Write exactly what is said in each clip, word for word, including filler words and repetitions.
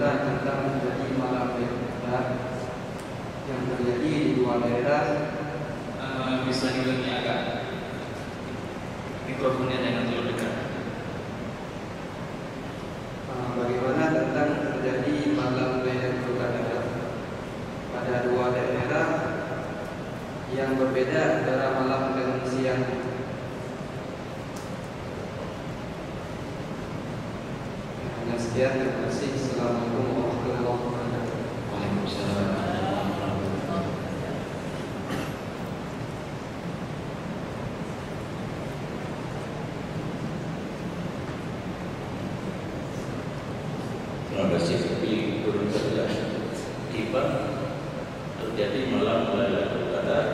Tentang terjadi malam Lailatul Qadar yang terjadi di luar daerah. Eh, bisa diulangi agak? Mikrofonnya jangan terlalu dekat. Eh, bagaimana tentang terjadi malam Lailatul Qadar pada dua daerah yang berbeda antara malam dan siang? Hanya sekian, terima kasih. Assalamualaikum warahmatullahi wabarakatuh. Waalaikumsalam warahmatullahi wabarakatuh. Terima kasih, tapi kurang jelas. Kiban terjadi malam Lailatul Qadar.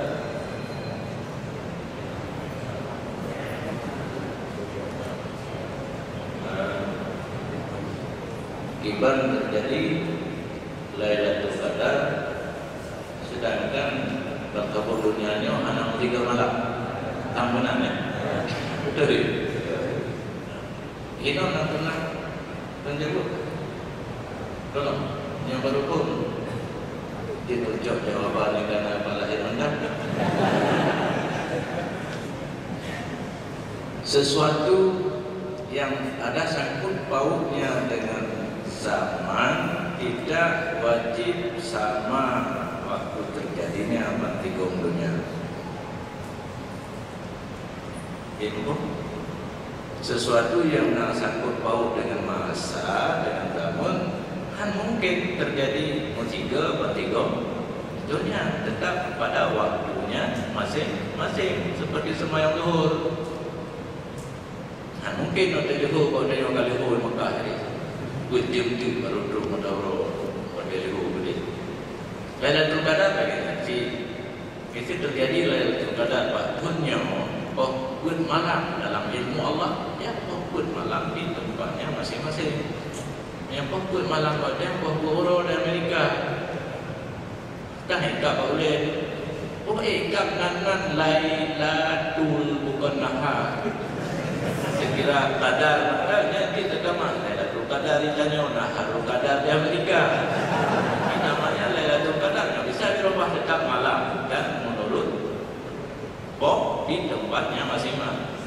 Kiban terjadi Lailatul Qadar, sedangkan bak kabur dunia nyoe hana meusigoe malam. Tam meunan, ya? Beutôi, ya? Hinoe na pernah menyebut. Tolong, nyang baru pun. Dia terjawab jawaban yang kena bala yang rendah. Sesuatu yang ada sangkut pautnya dengan zaman tidak wajib sama waktu terjadinya bak tigong dunia. Ilmu, sesuatu yang na sangkut paut dengan masa, dengan zaman, han mungkin terjadi meusigoe bak tigong dunia, tetap pada waktunya masing-masing, seperti sembahyang zuhur. Han mungkin watèe zuhur, watèe nyoe ka zuhur Mekah tadi. Buet jeuem teuk baru trok mata uroe watèe zuhur beudeh. Lailatul Qadar lagèe nyan cit. Mesti terjadi Lailatul Qadar bak thôn nyoe, boh peuet malam dalam ilmu Allah, ya, boh peuet malam di tempatnya masing-masing. Nyang boh peuet malam bak nyan boh peuet uroe di Amerika. Kan ikab bak ulèe. Oh, ikab nan, nan Lailatul, bukan Nahar. Sekira Qadar, maka nyan cit teutamah Lailatul Qadar di tanyoe, Naharul Qadar di Amerika. Ini namanya Lailatul Qadar, nggak bisa dirubah, tetap malam dan menurut boh di tempatnya masing-masing.